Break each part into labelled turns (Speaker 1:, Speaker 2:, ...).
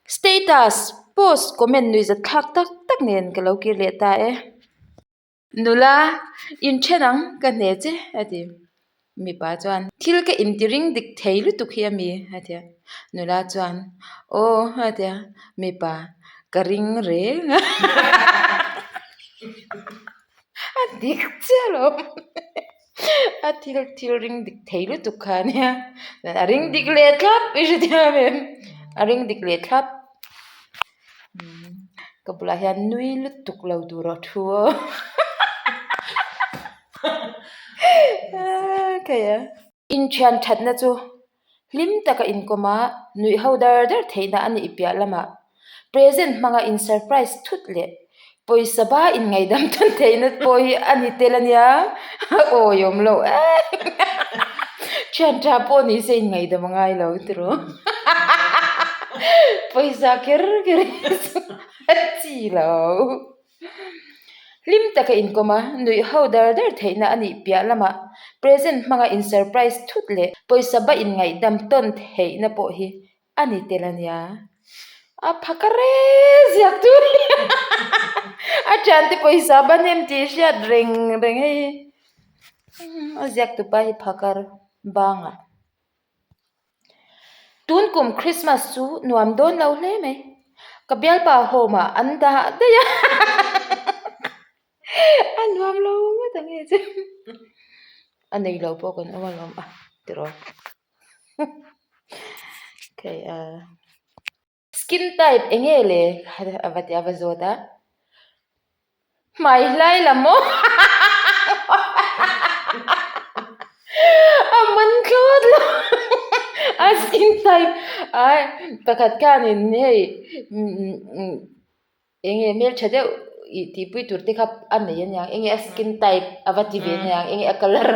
Speaker 1: Status, post, comment nuihzat thlak tak tak nen ka lo kir leh ta e. Nula, inthen ang ka hne che, a ti. Mipa chuan, Thil ka inti ring dik thei lutuk hi a mi, a ti a. Nula chuan, Aw, a ti a. Mipa, Ka ring reng a. A dik chiah lo. A thil thil ring dik thei lutuk kha a nia. A ring dik leh thlap i hre thiam em? A ring dik leh thlap. Ka bulah hian nui lutuk lo tur a thu a. Inthian thatna chu hlim taka inkawm a, nuih ho dar dar theihna a nih piah lamah present hmanga in surprise thut leh pawisa ba in ngaihdam tawn theihna pawh hi a ni tel a nia, a awiawm loh em thian tha pawh ni se in ngaihdam a ngai lo tiraw pawisa kher kher hi chu a chi lo. Hlim taka inkawm a, nuih ho dar dar theihna a nih piah lamah present hmanga in surprise thut leh pawisa ba in ngaihdam tawn theihna pawh hi a ni tel a nia. A phaka re ziak chu a thiante pawisa ban em tih hriat reng reng hei a ziak tupa hi phakar bangah. Tun kum Christmas chu nuam dawn lo hle mai. Ka bialpa home ah an dah daih a a nuam lo ngawt ang nge chu a nei lo pawh kan awm alawm a tiraw okay ah. Skin type eng nge le a va ti a va zawt a hmai hlai la maw a man thlawt lo a skin type ai pakhat khanin hei Eng nge hmeltha deuh ih tihpui tur te kha a nei aniang eng nge a skin type a va ti ve aniang eng nge a colour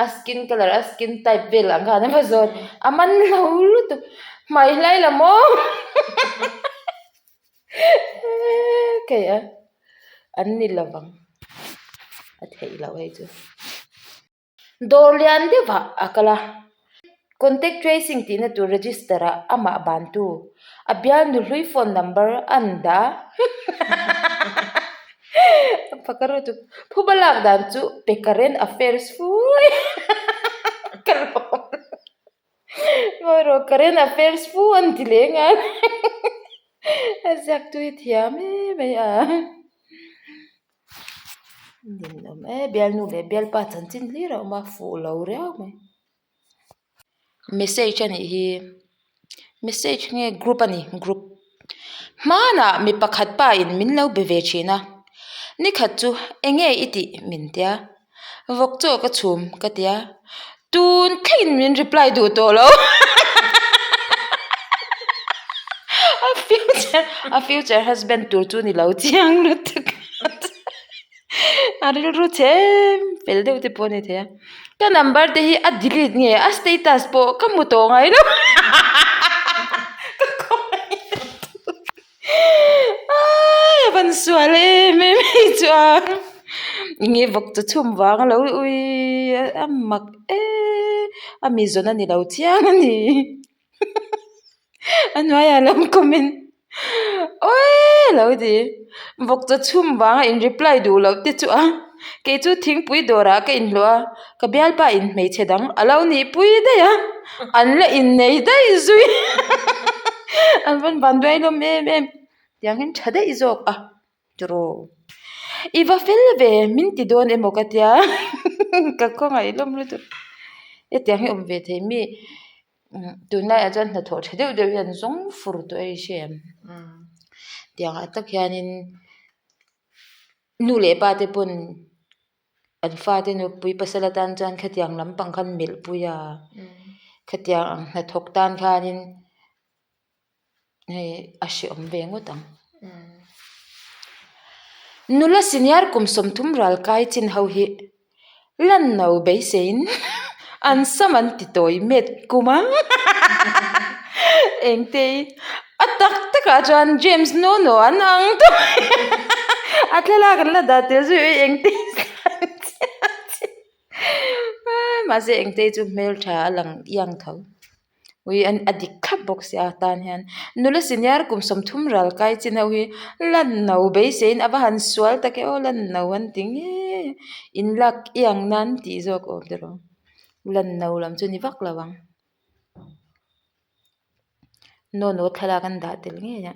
Speaker 1: a skin colour a skin type vel ang khan a va zawn a man lo lutuk hmai hlai la maw kei a an ni lovang a theih loh hei chu. Dawr lian deuhah a kal a, contact tracing tihna tur register ah amah bantu a bialnu hlui phone number a an dah a phaka ru chu phuba lak dan chu pe current affairs fu ka lawm ngawi rawh current affairs fu an ti leh nghal a ziak tui thiam em mai a. Ninawm e bialnu leh bialpa chanchin hlir a awm a fuh lo riau mai message a nih hi message nge group a ni group hmanah mi pakhat pa in min lo be ve thin a nikhat chu eng nge i tih min tia vawk chaw ka chhum ka tia tun thlengin min reply duh tawh lo a future a future husband tur chu ni lo chiang lutuk a rilru chhe em fel deuh te pawh a ni thei a ka number te hi a delete nge a status pawh ka hmu tawh ngai lo ka khawngaih lutuk. Aii a van sual em em hei chu a enge vawk chaw chhum vang a lo ui a mak eee a mi zawn a ni lo chiang a ni a hnuaiah a lo comment awii a lo ti vawk chaw chhum vanga in reply duh loh te chu a kei chu thingpui dawrah ka inhlawh a ka bialpa in hmeichhe dang a lo nih pui daih a an la innei daih zui an rawn van duai hlawm em em tiang hian tha daih zawk a tiraw i va fel ve min ti dawn emaw ka tia ka khawngaih hlawm lutuk hetiang hi awm ve thei mi tunlaiah chuan hnathawh tha deuh deuh hian zawng fur tawh e i hria em tiang ah tak hianin nu leh pa te pawn. An fate nupui pasal atan chuan khatiang lampang khan melh pui a, khatiang ang hnathawk tan khanin hei a hreawm ve ngawt ang. Nula senior kum 30 ral kai chin ho hi lan no beiseiin an sam an ti tawi met kum a engte hi a tak takah chuan James Nono an ang tawh a thlalak an la dah tel zui engte mahse engte chu hmeltha a lang iang tho. Ui an a dik thlap bawk sia tan hian nula senior kum 30 ral kai chin ho hi lan no beiseiin a va han sual tak e aw lan no an ti ngei a in lak iang nan tih zawk awm te rawh lan no lam chu ni vak lo ang naw naw thlalak an dah tel ngei a.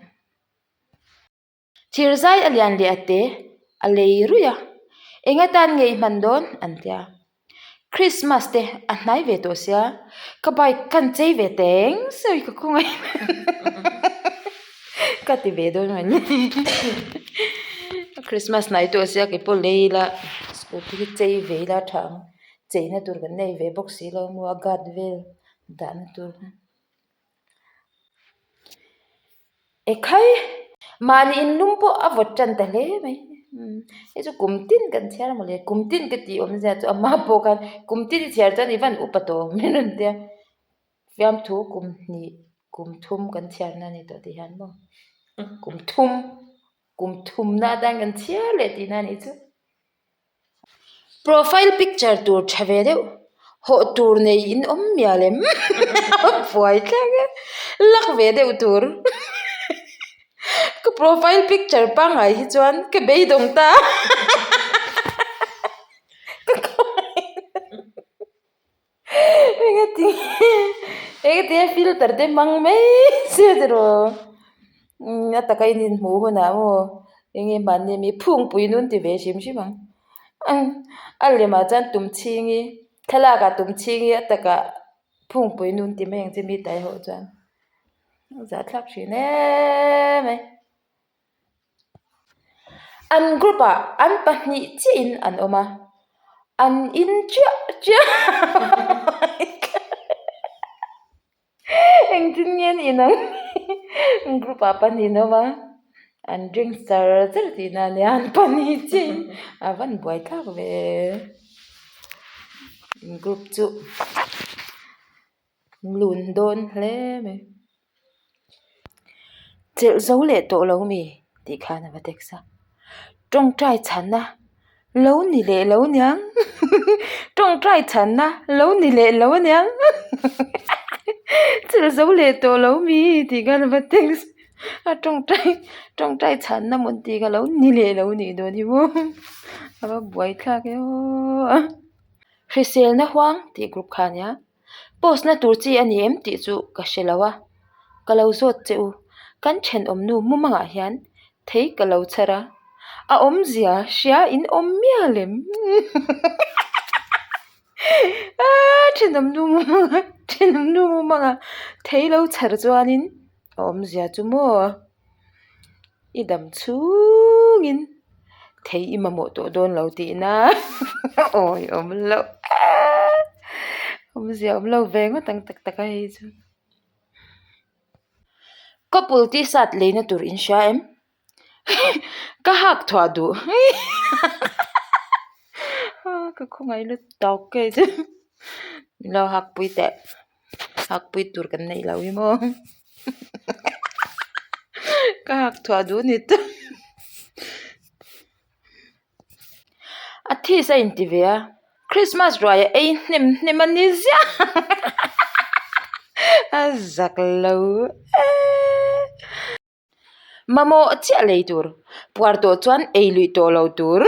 Speaker 1: Thir zai a lian leh a te a lei ruih a, eng atan nge i hman dawn? an ti a. Christmas te a hnai ve tawh sia, ka bike khan chei ve teng sawi ka khawngaih ka ti ve dawn mai Christmas hnai tawh sia kei pawh lei ila scooty hi chei ve ila a tha ang, cheina tur kan nei ve bawk si lo maw a guard vel dahna tur kha. Ekhai! Mahni inlum pawh a vawt tan ta hle mai. Hei chu kum tin kan chhiar a mawle. Kum tin ka tih awmzia chu a hma pawh khan kum tin i chhiar chuan i van upa tawh awm mai rawn tia. Fiamthu kum hnih kum thum kan chhiarna a ni tawh tih hian maw kum thum kum thumna atan kan chhiar leh tihna a nih chu. Profile picture tur tha ve deuh hawh tur nei in awm mial em a buai thlak e lak ve deuh tur ka profile picture pangngai hi chuan ka beidawng ta ka khawngaih Engati engati nge filter te hmang mai se tiraw a taka in inhmuh hunah maw enge mahni ami phungpui nun ti ve hrim hrim ang a lemah chuan tum chhingi thlalakah tum chhingi a takah phungpui nun ti mai ang che mi tai ho chuan a zahthlak thin em mai. An group ah an pahnih chiah in an awm a, an in chiah chiah engtin nge an in ang group ah pahnih an awm a, an drink char char tihna a nia an pahnih chiah in a van buai thlak ve group chu lun dawn hle mai. Chelh zo leh tawh lo mi tih khan a va text a, tawngtai chhanna lo ni leh lo niang tawngtai chhanna lo ni leh lo aniang chelh zo leh tawh lo mi tih khan a va text a tawngtai tawngtai chhanna maw tih kha lo ni leh lo nih dawn hi maw a va buaithlak e aw hriselna huang tih group kha a nia. Post na tur chi a ni em tih chu ka hre lo a, ka lo zawt che u. Kan thenawm nu mumangah hian thei ka lo chhar a, a awmzia hria in awm mial em? Aaa thenawm nu mumangah thenawm nu mumangah thei lo chhar chuanin a awmzia chu maw? I dam chhungin thei i mamawh tawh dawn lo tihna awi awm loh eee awmzia awm lo ve ngawt ang tak tak a hei chu. Couple t-shirt leina tur in hria em? Ka hak thuah duh ka khawngaih lut tawk hei chu min lo hak pui teh. Hak pui tur kan neih loh hi maw ka hak thuah duh ni ta a this a inti ve a Christmas ruai a ei hnem hnem a ni ziah a zak lo eee. Mamawh chiah lei tur, puar tawh chuan ei luih tawh lo tur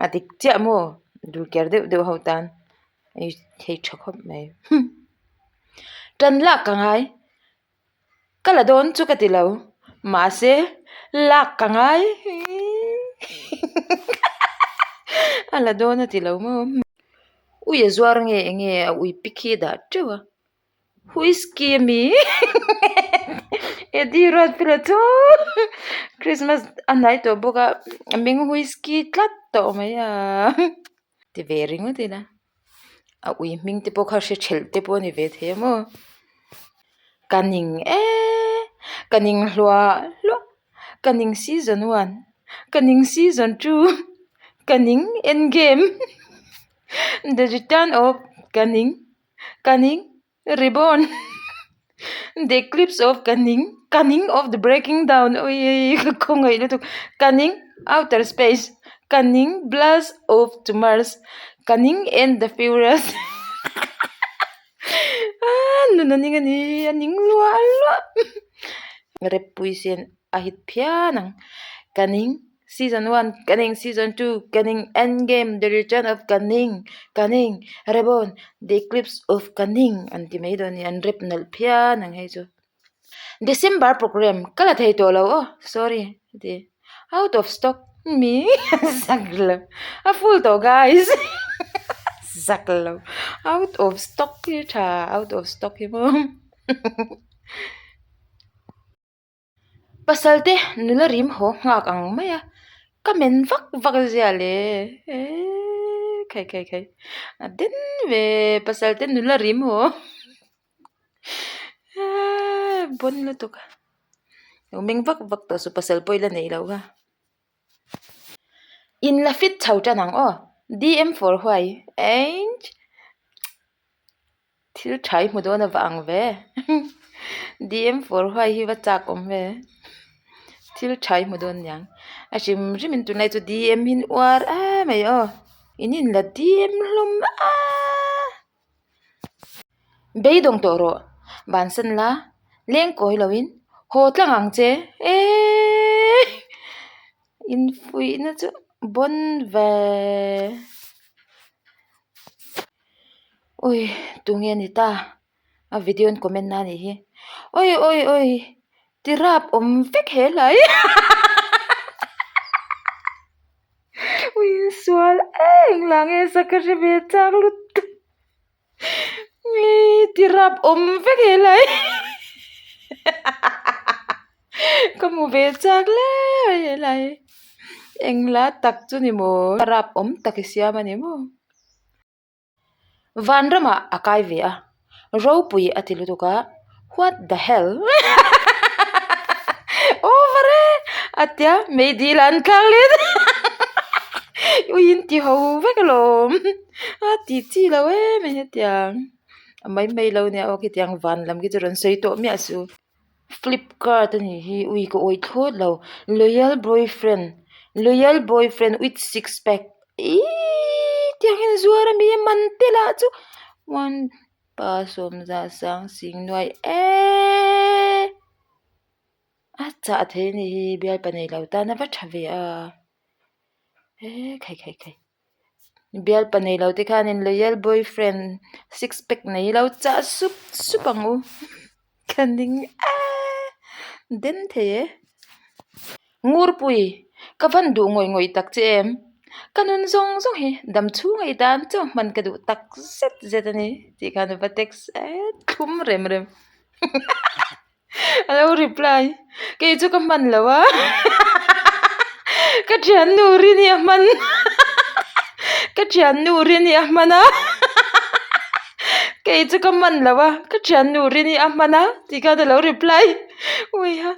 Speaker 1: a dik chiah maw dulkiar deuh deuh ho tan ei thei tha khawp mai tan lak ka ngai ka la dawn chu ka ti lo mahse lak ka ngai a la dawn a ti lo maw ui a zuar nge enge a ui pik hi a dah teuh a. Whiskey ami Eddie Ruatfela chu Christmas a hnai tawh bawk a a hming whiskey tlat tawh mai a ti ve ringawt ila a ui hming te pawh kha hre thelh te pawh a ni ve thei a maw ka ning eee ka ning hluah hluah ka ning season one ka ning season two ka ning end game the return of ka ning. Ka ning reborn the eclipse of ka ning ka ning of the breaking down awii ka khawngaih lutuk ka ning outer space ka ning blast off to mars ka ning and the furious. Aaa nun a ning a ni a ning luah luah rep pui sen a hit phian ang ka ning season one ka ning season two ka ning end game the return of ka ning ka ning reborn the eclipse of ka ning an ti mai dawn a ni an rep nalh phian ang hei chu. December programme ka la thei tawh lo aw sorry a ti out of stock mi zak lo a full tawh guys zak lo out of stock hi tha out of stock hi maw pasal te nula rim haw nghak ang mai a ka men vak vak zia le eee khai khai khai a den ve pasal te nula rim haw. Eeee bawn lutuk a lo meng vak vak tawh suh pasal pawh ila neih loh kha in la fit chho tan ang aw D_M for huai einh thil tha hi hmu dawn a va ang ve D_M for huai hi va chak awm ve thil tha hi hmu dawn aniang a hrim hrim in tunlai chu D_M hi an uar em mai aw in in la D_M hlawm a. Beidawng tawh rawh, bansan la, leng kawi loin haw tlang ang che eeeee infuihna chu bawn ve. Ui tunge a ni ta a video an comment na anih hi oi oi oi ti rap awm vek he hlai Ui sual eng lah nge sak ka hre ve chak lutuk nge ti rap awm vek he lai ka hmu ve chak hle mai he lai eng la tak chu ni maw rap awm tak i siam a ni maw. Vanramah a kai ve a, ropui a ti lutuk a, what the hell over e a tia meidil an tlang leh ui in ti ho vek alawm a ti chi lo em a hetiang a mai mai lo nia aw khitiang van lam khi chu rawn sawi tawh miah suh. Flipkart a nih hi ui ka awih thlawt lo loyal boyfriend loyal boyfriend with six pack iiii tiang hian zuar a mi a man te lah chu one pa sawmza sang sing nuai eeee a chah thei a nih hi bialpa nei lo tan a va tha ve a eee khai khai khai. Bialpa nei lo te khanin loyal boyfriend six pack nei lo chah sup sup ang u ka ning eee den thei e Ngurpui ka van duh ngawih ngawih tak che em ka nun zawng zawng hi dam chhunga i tan chauh hman ka duh tak zet zet a ni tih khan a va text thlum rem rem. A lo reply, Kei chu ka hman lo a, ka thiannu rin hi a hman ka thiannu rin hi a hman a, kei chu ka hman lo a, ka thiannu rin hi a hman a tih khan a lo reply, ui ha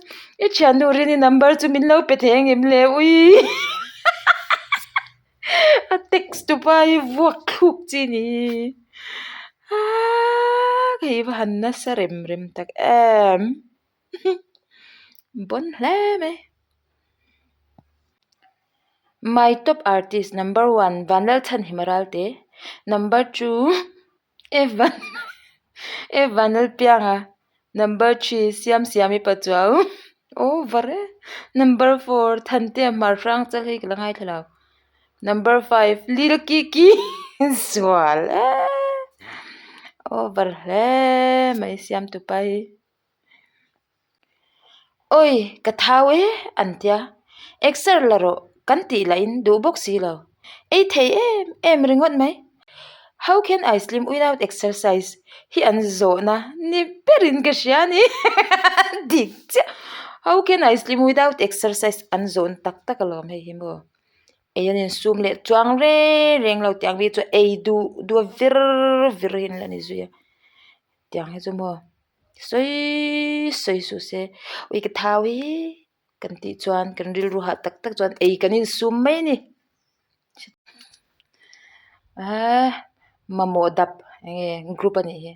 Speaker 1: i thiannu rin hi number chu min lo pe thei ang em le ui. A text tupa hi vuak thluk chi ni aaa hei va han nasa rem rem tak em bawn hle mai my top artist number one Vanlalchhanhima Ralte number two Evan Evan Lalpianga number three Siamsiami Pachuau over e number four Thantea Hmar hrang chal hei ka la ngaithla lo number five Lil Kiki sual e over hle mai Siamtupa hi. Awi ka thau e an tia exer la rawh kan tih lah in duh bawk si lo ei thei em em ringawt mai how can I slim without exercise hi an zawhna ni berin ka hria a ni dik chiah how can I slim without exercise an zawn tak tak alawm hei hi maw ei an insum leh chuang reng reng lo tiang mi chu ei duh duh a vir vir hi an la ni zui a tiang hi chu maw. Sawi sawi suh se ui ka thau hi kan tih chuan kan rilru hah tak tak chuan ei kan insum mai a ni ahh mamawh dap eng nge group a nih hi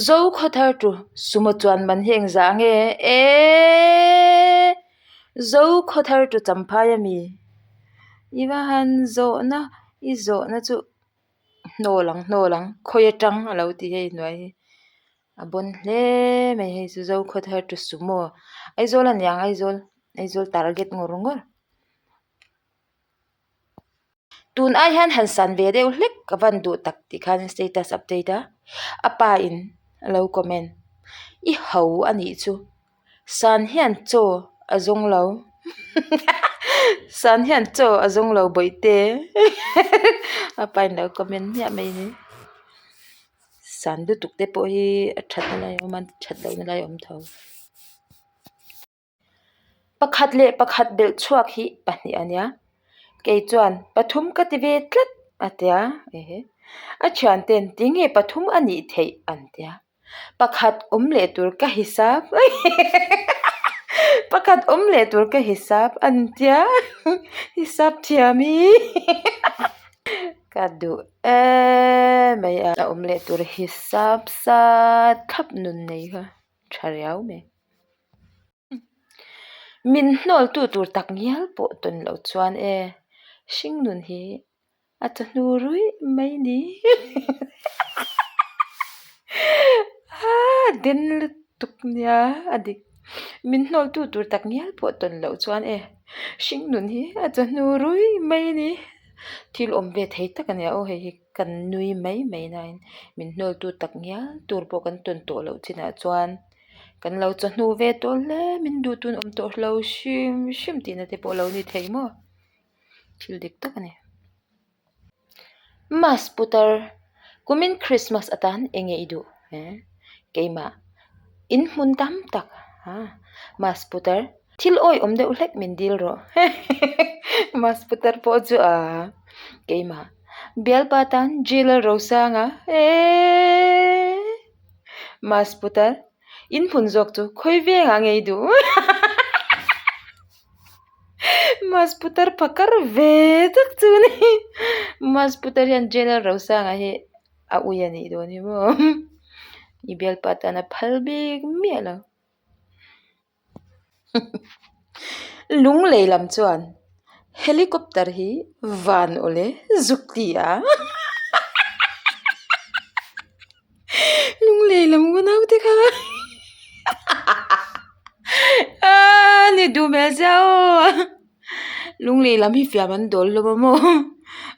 Speaker 1: zo khaw thar chu sumo chuan man hi engzah nge eeeee zo khaw thar chu champhai a mi i va han zawhna i zawhna chu hnawl ang hnawl ang khawi atang a lo ti hei hnuai hi. A bon hle mai hei chu Zokhawthar to Sumo Aizawl a niang Aizawl Aizawl target ngawr ngawr. Tun ai hian han san ve deuh hlek ka van duh tak tih khan status update a a pa in a lo comment i ho a nih chu san hian chaw a zawng lo san hian chaw a zawng lo bawihte a pa in a lo comment hmiah mai a ni san lutuk te pawh hi a that na lai a awm a that loh na lai a awm tho. Pakhat leh pakhat belh chhuak hi pahnih a nia kei chuan pathum ka ti ve tlat a tia ehe a thianten tinge pathum a nih theih an tia pakhat awm leh tur ka hisap pakhat awm leh tur ka hisap an tia hisap thiam hi ka duh emai a awm leh tur hisap sa thlap nun nei kha tha riau mai. Min hnawltu tur tak ngial pawh tawn loh chuan e, hringnun hi a chawhnu ruih mai ni. Aa den lutuk nia a dik. Min hnawltu tur tak ngial pawh tawn loh chuan e, hringnun hi a chawhnu ruih mai ni. Thil awm ve thei tak a nia aw hei hi kan nui mai mai nain min hnawltu tak ngial tur pawh kan tawn tawh loh chinah chuan. Kan lo chawhnu ve tawh hle min duh tun awm tawh hlo hrim hrim tihna te pawh a lo ni thei maw thil dik tak a ni. Mas putar kumin Christmas atan eng nge i duh eh keimah in hmun tam tak ha mas putar thil awi awm deuh hlek min dil rawh mas putar pawh chu a keimah bialpa tan Jailer Rosanga eeee. Mas putar in hmun zawk chu khawi vengah ngei duh Mas putar phakar ve tak chu a ni Mas putar hian General Rosanga hi a ui a nih dawn hi maw i bialpa tan a phal bik miah lo. Lunglei lam chuan helicopter hi van awle zuk ti a Lunglei lam unau te kha aaa ni duh hmel sia aw Lunglei lam hi fiam an dawl hlawm a maw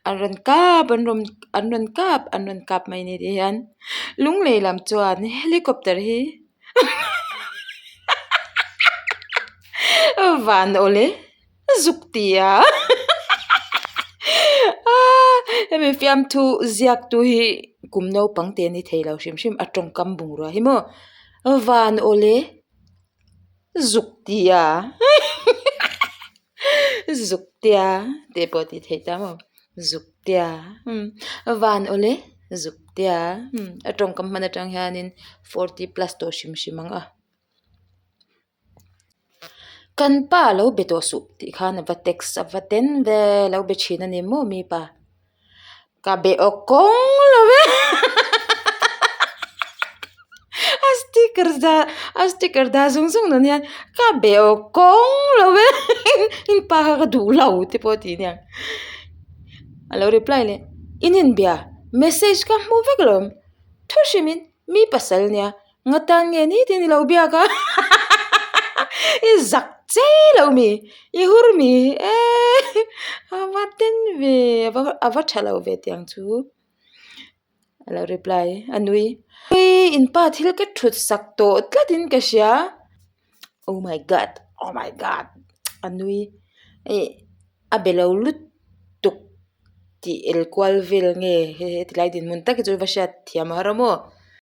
Speaker 1: an rawn kap an rawn an rawn kap an rawn kap mai ni tih hian Lunglei lam chuan helicopter hi. Van awle zuk ti a hemi fiamthu ziaktu hi kum naupang te ni thei lo hrim hrim a tawngkam bungrua hi maw van awle zuk ti a zuk tia tih pawh tih theih ta maw zuk tia van awle zuk tia a tawngkam hman atang hianin forty plus tawh hrim hrim ang a kan pa lo be tawh suh tih khan a va text a va ten ve lo be thin a ni maw mi pa. Ka be awk kawng lo ve a sticker dah a sticker dah zung zung nun hian ka be awk kawng lo ve in pa kha ka duh lo te pawh a ti aniang a lo reply leh in inbia message ka hmu vek lo thu hrim in mi pasal nia Nga tan nge ni tin i lo biak a i zak chei lo mi i hur mi eee a va ten ve a va tha lo ve tiang chu a lo reply a nui in pa thil ka thut sak tawh tlat in ka hria oh my god oh my god a nui ih a be lo lutuk tih el kual vel nge he tilai dinhmun tak hi chu va hriat thiam a har a maw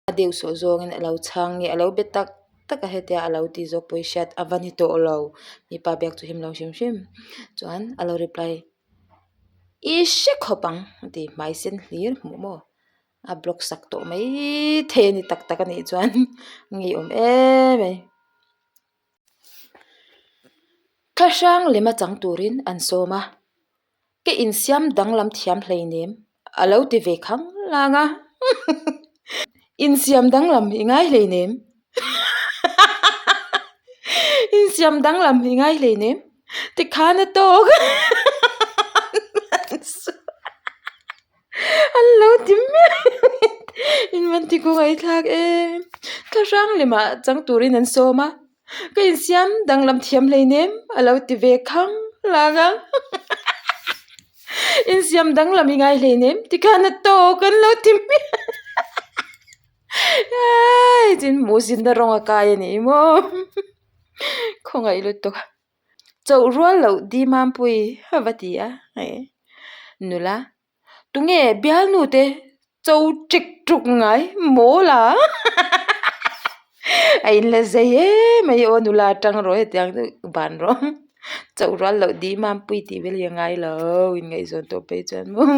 Speaker 1: a deuh sawh zawngin a lo chhang nge a lo be tak tak a hetia a lo tih zawk pawh hi hriat a va ni tawh lo mipa biak chu him lo hrim hrim chuan a lo reply i hre khawp ang a ti hmai sen hlir hmuh maw a block sak tawh mai thei a ni tak tak a nih chuan ngeiawm em mai. Thlahrang lema chang turin an sawm a. Ka insiam danglam thiam hleinem a lo ti ve khang lang a Insiam danglam i ngai hleinem Insiam danglam i ngai hleinem tikhan a tawk An lo ti miah in van ti kawngaihthlak em. Thlahrang lemah chang turin an sawm a, ka insiam danglam thiam hleinem a lo ti ve khang lang a. Insiam danglam i ngai hleinem tikhan a tawk an lo ti hmiah. Tin hmuhzinna rawng a kai a ni maw khawngaih lutuk a. Chauh rual loh di Mampui a va ti a nula tunge bialnu te cho ṭek ṭuk ngai mawl a a inla zei em mai aw nula aṭang rawh hetiang chu ban rawh chauh rual loh di Mampui tih vel hi a ngai lo inngaihzawn tawh phei chuan maw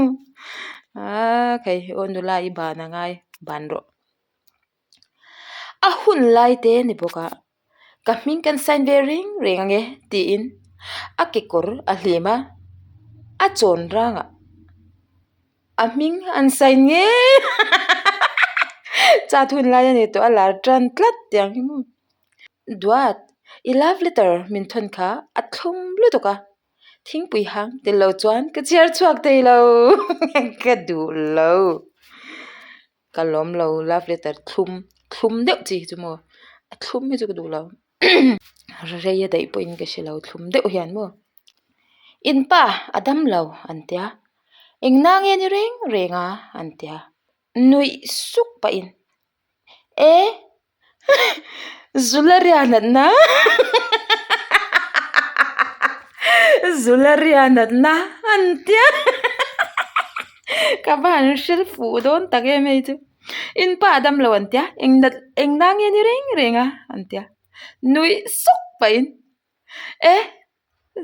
Speaker 1: aa kei aw nula i ban a ngai ban rawh a hun lai te ni bawk a. Ka hming kan sign ve reng reng ang e tiin a kekawr a hlim a, a chawn rangah a hming an sign ngei chat hun lai a ni tawh a lar tan tlat tiang hi maw Duat i love letter min thawn kha a thlum lutuk a thingpui hang tel lo chuan ka chhiar chhuak thei lo ka duh lo. Ka lawm lo love letter thlum thlum deuh chi hi chu maw a thlum hi chu ka duh lo rei a daih pawhin ka hre lo thlum deuh hian maw in pa a dam lo an tia eng na nge ni reng reng a an tia nuih suk pahin e. Zularia natna Zularia natna an tia ka va han hre fuh dawn tak em hei chu in pa a dam lo an tia eng nat eng na nge ni reng reng a an tia nuih suk pahin e.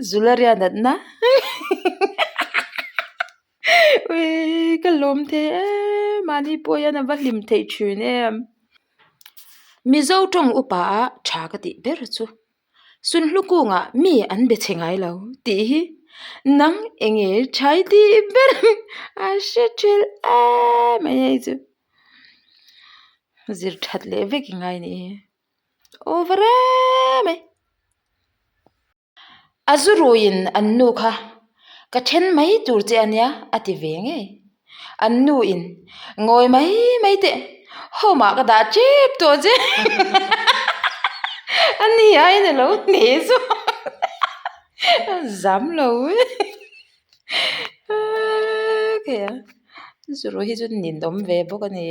Speaker 1: Zularia natna Uii ka lawm thei em mahni pawh hian a va hlim theih thin em Mizo tawng upa a tha ka tih ber chu Sunhlu kungah mi an be chhe ngai lo tih hi nang eng nge thai tih ber a hre thelh em mai hei chu zir that leh vek i ngai nih hi over em mai. A zu ruiin an nu kha ka then mai tur che a nia a ti ve ngei. An nu in ngawi mai mai teh home ah ka dah tep tawh che a ni aiin a lo hneh zawk a zam lo e zu rui hi chu ninawm ve bawk a ni.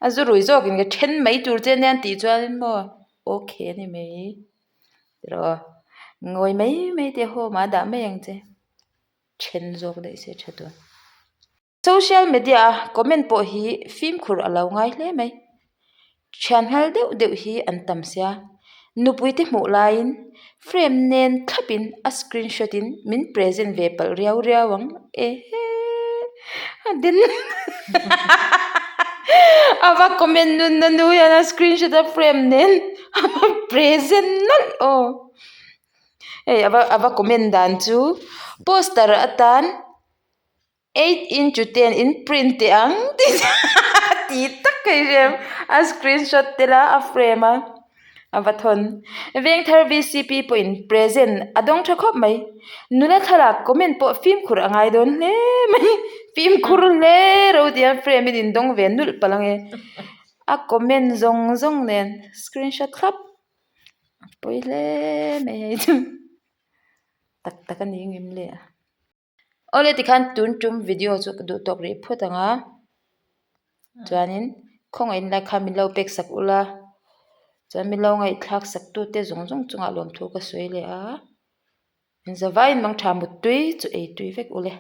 Speaker 1: A zu rui zawkin ka then mai tur che ania an tih chuan maw okay a ni mai tiraw ngawi mai mai teh home ah a dah mai ang che then zawk daih se tha tur. Social media a comment pawh hi fimkhur a lo ngai hle mai thian nghal deuh deuh hi an tam sia nupui te hmuh laiin frame nen thlapin a screenshot in min present ve palh riau riau ang ehe a den a va comment nun na nu hian a screenshot a frame nen a va present nawlh aw hei a va a va comment dan chu poster atan. Eight into ten in print teh ang tih tih tak ka hre em a screenshot tel a a frame a a va thawn Vengthar V C P pawhin present a dawng tha khawp mai nula thlalak comment pawh fimkhur a ngai dawn hle mai fimkhur hle ro tih a frame in in dawng ve nulh palh ang e a comment zawng zawng nen screenshot thlap a pawi hle mai hei chu tak tak a ni ngem le a. Awle tikhan tun tum video chu ka duh tawk rih phawt ang a chuanin khawngaih in lai khan min lo pek sak ula chuan min lo ngaihthlak sak tu te zawng zawng chungah lawmthu ka sawi leh a in zavaiin mangtha muttui chu ei tui vek ule.